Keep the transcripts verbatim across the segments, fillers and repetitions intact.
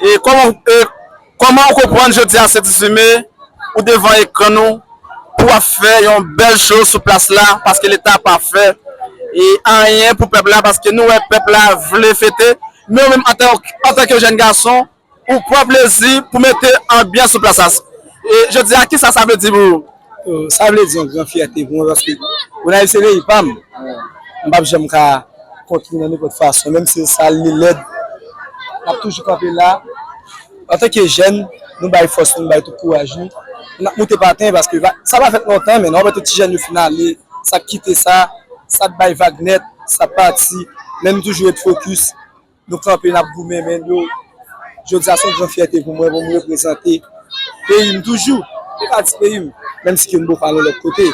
E kòman, e kòman ou konprann jodi a Sentizime ou devan ekran nou pou w ap fè yon bèl cho sou plas la, paske Leta pa fè e anyen pou pèp la, paske nou wè pèp la vle fete, men ou menm antan, antanke jèn gason, ou pran plezi pou mete anbyans sou plas la. E jodi a, kisa sa vle di pou ou? Oh, sa vle di yon gran fyète pou mwen, paske Gonayiv se peyi pa m. M p ap janm ka kont li nan nenpòt fason, menm si sa li lèd, n ap toujou kanpe la. Antanke jèn, nou bay fòs nou, nou bay tout kouraj nou. N ap moute paten, paske va- sa pa fèt lontan, men nou wè tout ti jèn yo fin ale, sa k kite sa, sa k bay vag nèt, sa k pati, men nou toujou ret fokis. Nou kanpe, n ap goumen, men yo, jodi a se yon gran fyète pou mwen, pou m reprezante peyi m toujou. E pa di peyi m, menm si ke m poko al yon lòt kote,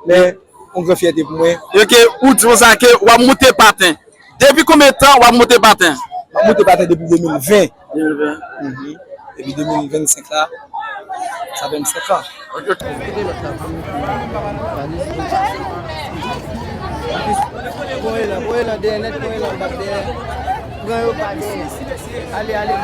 men yon gran fyète pou mwen. Ok, ou di konsa ke w ap moute paten. Depi konbyen tan w ap moute paten? M ap moute paten depi de mil ven. De mil ven. Mhm. Epi de mil vennsenk la, sa fè m senk an. Voye lan, voye lan dèyè nèt, voye lan bak dèyè. Pran yo pa dèyè. Ale, ale.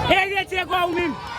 Hey, Diego, ou menm.